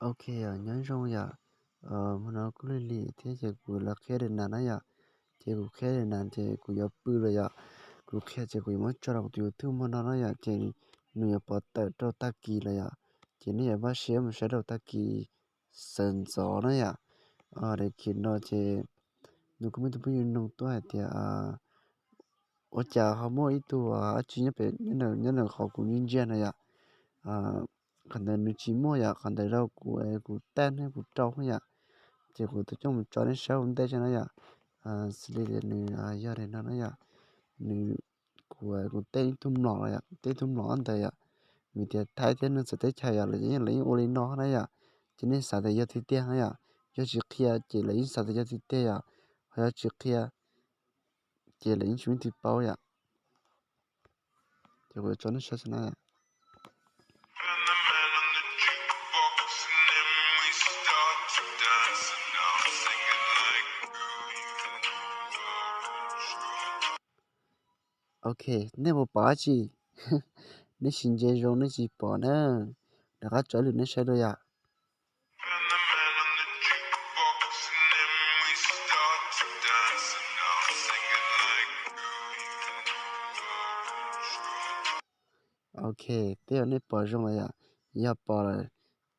Ok, nyob zoo yom. Hmo no kuj lig lig thiab ces kuv los qhia daim nas na yom. Ces kuv qhia daim nas ces kuv yuav pw lawm yom. Kuv qhia ces kuv yuav muab tso rau kuv tus YouTube hmo no na yom, ces nws yuav pov tawm rau tag kis lawm yom. Ces nej yuav npaj siab mus saib rau tag kis sawv ntxov na yom. Daim khiv no ces nws kuj muaj ib tug phooj ywg nug tuaj hais tias ua cas ho muaj ib tug dab tsi nyob pem, nyob ntawm qhov kuv ntsia ntsia no yom. Qhov ntawd nws tsis muaj yom, qhov ntawd rau kuv, kuv tag ne kuv rau yom. Ces kuv tau coj mus tso nej saib ua ntej tso na yom. Xws li tias nws yog daim no na yom, nws, kuv, kuv tej ib tug mlom los yom, kuv tej ib tug mlom ntawd yom. Vim tias Thaib thiab neeg txawv teb chaws yom, lawv yeej, lawv yeej ua li no na yom. Ces nej xav tias yog tiag tiag na yom, yog tsis qhia ces lawv yeej xav tias yog tiag tiag yom, ho yog tsis qhia ces lawv yeej tsis muaj leej twg paub yom. Ces kuv yuav tso nej saib xwb na yom. Ok, nej puas pom dab tsi? Nej sim ntsia zoo nej tsis pom na. Rov qab tso lwm nej saib dua yom. Ok, twb yog nej pom zoo lawm yom. Yog pom lawm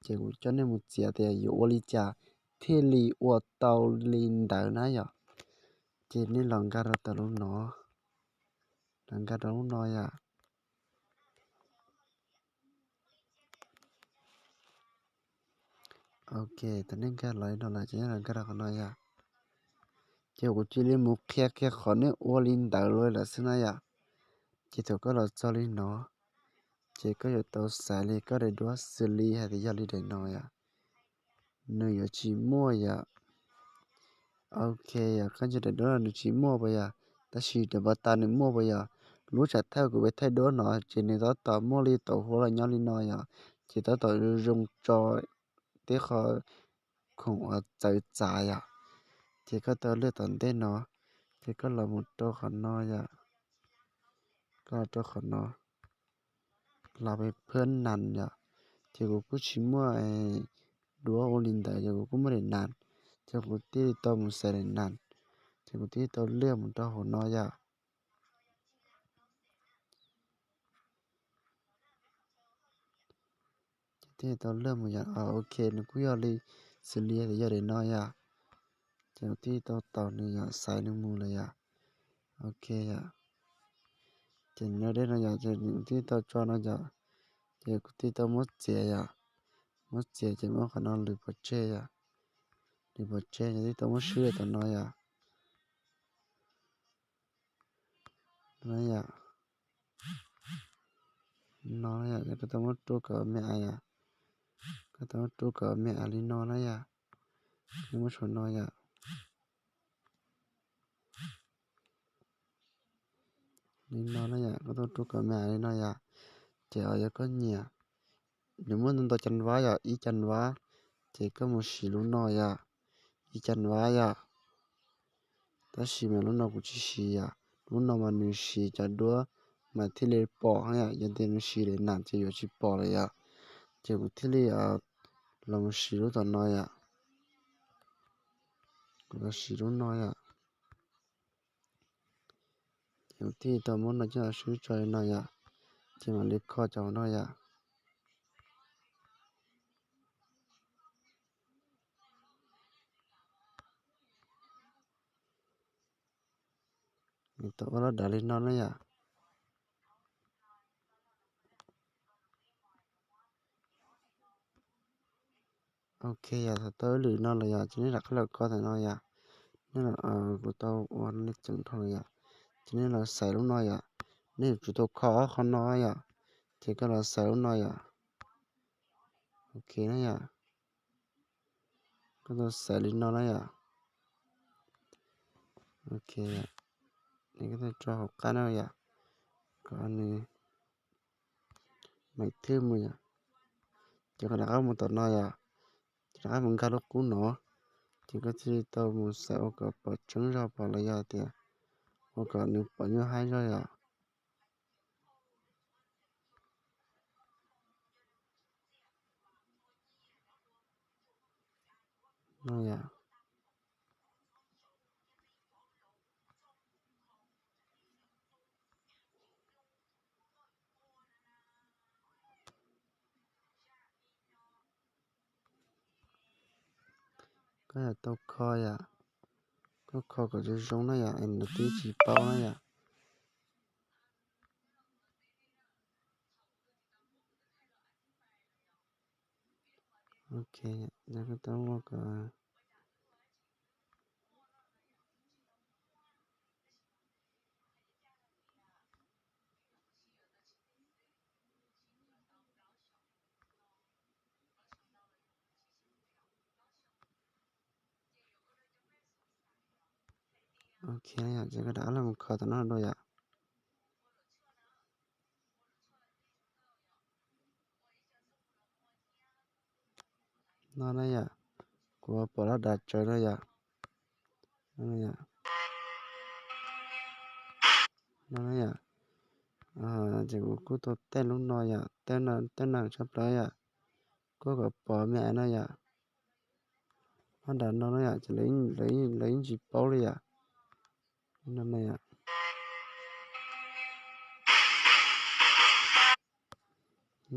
ces kuv coj nej mus txiav tias yuav ua li cas thiaj li ua tau li ntawd na yom. Ces nej los nkag rau tom lub no, los nkag rau lub no yom. Ok, thaum nej nkag los li no lawm ces nej los nkag rau qhov no yom. Ces kuv cia li mus qhia kiag qhov nej ua li ntawd los lawm xwb na yom. Ces thaum koj los txog li no, ces koj yuav tau xaiv li koj daim duab xws li hais tias yog li daim no yom. Nws yuav tsis muaj yom. Ok, yog koj ntsia daim duab no nws tsis muaj puas yog? Tab sis daim npau taws nws muaj puas yog? Lub tsam thawj kuv pem thaij duab no ces nws tab tom muaj li tauv huab los nyob li no yom. Ces tab tom zoo tso tej qho khoom uas txawv txav yom. Ces koj tau lwaj tom ntej no, ces koj los mus rau qhov no yom. Koj los rau qhov no, los pem phab nas yom. Ces kuv kuj tsis muaj duab ua li ntawd, ces kuv kuj muaj daim nas, ces kuv thiaj li tau mus xaiv daim nas, ces kuv thiaj li tau lwaj mus rau hauv no yom. Ces thiaj li tau lwaj mus yom. Ok, nws kuj yog li, xws li tias yog daim no yom. Ces kuv thiaj li tau tos nws yom, xaiv nws mus lawm yom. Ok yom. Ces nws dej no yom, ces kuv thiaj li tau tso no yom. Ces kuv thiaj li tau muab txiav yom. Muab txiav ces muab qhov no lwm pov tseg yom. Lwm pov tseg ces thiaj tau muab swb rau tom no yom. No yom. No yom, koj tau muab rub kom me ais yom. Koj tau muab rub kom me ais li no na yom. Koj muab saum no yom. Li no na yom, koj tau rub kom me ais li no yom. Ces yog koj nyiam, nws muaj ntau ntau cas vab yom, ib cas vab, ces koj mus siv lub no yom, ib cas vab yom. Tab sis mas lub no kuv tsis siv yom, lub no mas nws siv cov duab mas thiaj li pom yom, yog tias nws siv daim nas ces yuav tsis pom lawm yom. Ces kuv thiaj li los mus siv lub tom no yom. Kuv los siv lub no yom. Ces kuv thiaj tau muab no coj los swb tso li no yom. Ces mam li kho cov no yom. Nws tau ua loj dav li no na yom. Ok yom, thaum tau ib lwm no lawm yom, ces nej rov qab los kho tom no yom. Nej, kuv tau ua nej ceev dhau lawm yom. Ces nej los xaiv lub no yom. Nej yuav tsum tau kho ob qho no yom. Ces koj los xaiv lub no yom. Ok na yom. Koj tau xaiv li no na yom. Ok, koj tau tso hauv qab na yom, kom nws meem thwj mus yom. Ces koj rov qab mus tom no yom, ces rov qab mus nkag lub qub no, ces koj thiaj li tau mus xaiv ua kom pom tseeb zog pom los yog tias ua kom nws pom nyuaj haib zog yom. No yom. Koj yam tau kho yom, koj kho kom zoo zoo na yom, es nws twb tsis paub na yom. Ok, koj tau ua kom Ok yom, ces koj rov qab los mus kho tom no dua yom. No na yom, kuv pom lub dav tsawv no yom. No na yom, ces kuv kuj tau tej lub no yom, tej no tshaj plaws yom. Koj kom pom me no yom. Lub dav no na yom, ces lawv yeej tsis paub li yom. No na yom.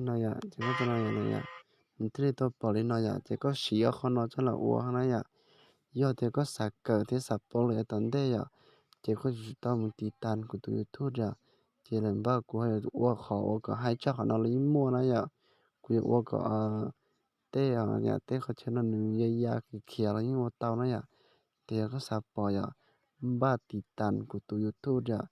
No yom, ces koj tau no yom, no yom, nws thiaj li tau pom li no yom, ces koj siv ob qho no coj los ua na yom. Yog tias koj xav kawm thiab xav paub lawm yav tom ntej yom, ces koj yuav tsum tau mus tiv tas kuv tus YouTube yom, ces lawv npaj kuv ho yuav ua qhov ua kom haib tshaj qhov no los yeej muaj na yom. Kuv yuav ua kom tej, yam tej qhov chaw no nws ya ya khiav khiav los yeej ua tau na yom. Ces yog koj xav pom yom, npaj tiv tas kuv tus YouTube yom,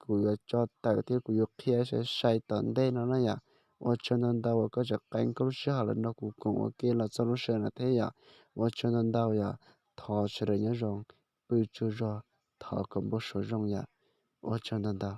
kuv yuav tso tawm thiab kuv yuav qhia sai sai tom ntej no na yom. Ua tsaug ntau ntau uas koj tseem qee koj lub sij hawm los nrog kuv koom ua ke los txog lub sij hawm no thiab yom. Ua tsaug ntau ntau yom, thov sawv daws nyob zoo, pw tsaug zog, thov kom npau suav zoo yom. Ua tsaug ntau ntau.